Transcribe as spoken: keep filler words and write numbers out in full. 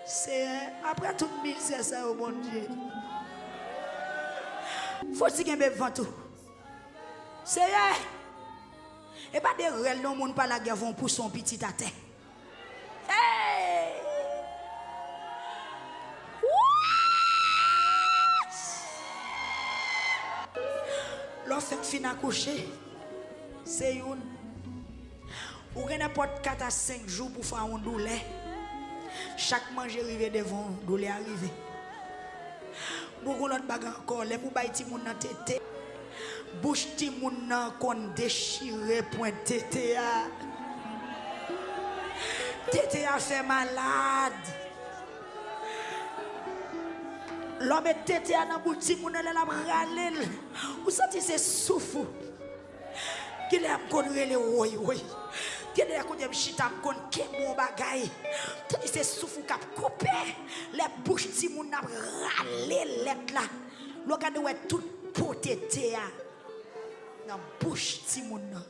Seyè, apre tout mizè sa yo, Bondye, fò ti genbe vant ou. Seyè, e pa de rèl yon moun pa lage avè yon pouson pitit atè. Hey! What? Lè w fèk fin akouche, se youn. Ou gen nenpòt kat a senk jou pou fè yon doulè. Chak manje rive devan w, doulè a rive. Bon, gon lòt bagay ankò, lè pou bay timoun nan tete, bouch timoun nan konn dechire pwent tete a. Tete a fè malad. Lè w met tete a nan bouch timoun nan, lè l ap rale l, ou santi se souf ou. Genlè m konn rele woy woy. Genlè kote m chita m konn kenbe yon bagay. Tande se souf ou k ap koupe. Lè bouch timoun nan ap rale lèt la. Lè w gade w wè tout po tete a nan bouch timoun nan.